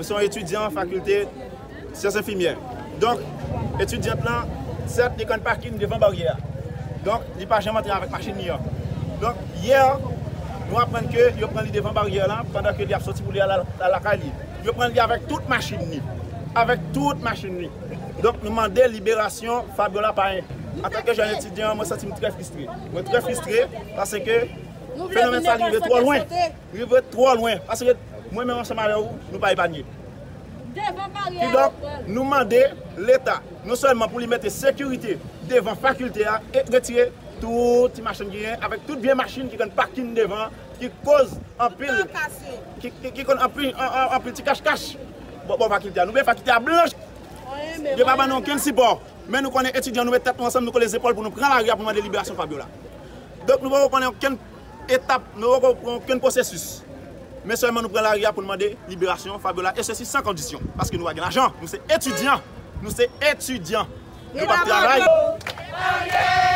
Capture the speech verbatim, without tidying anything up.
Se yon etidyan fakilte syans enfimyè. Donk, etidyant lan, sèt, li konn pakin devan baryè a. Donk, li pa janm antre avèk machin li an. Donk, yè, nou aprann ke yo pran li devan baryè la, pandan ke li ap soti pou li al, al lakay li. Yo pran li avèk tout machin li. Avèk tout machin li. Donk, nou mande liberasyon Fabiola Payen. Antanke jèn etidyan, mwen santi m trè fristre. Mwen trè fristre paske fenomèn sa rive twò lwen. Rive twò lwen. Paske mwen menm ansanm avè w, nou pa epanye. Kidonk, nou mande Leta, non sèlman pou li mete sekirite devan fakilte a e retire tout ti machin ki genyen, avèk tout vye machin ki konn pakin devan, ki koz anpil, ki, ki, ki konn anpil, an, an, anpil ti kachkach bò, bò fakilte a. Nou vle fakilte a blanch. Yo pa ban nou okenn sipò. Men nou konnen etidyan, nou met tèt nou ansanm, nou kole zepòl pou nou pran lari a pou nou mande liberasyon Fabiola. Donk, nou poko konnen okenn etap, nou poko pran okenn pwosesis. Men sèlman nou pran lari a pou nou mande liberasyon Fabiola, e sesi san kondisyon. Paske nou pa gen lajan, nou se etidyan. Nou se etidyan. Nou p ap travay.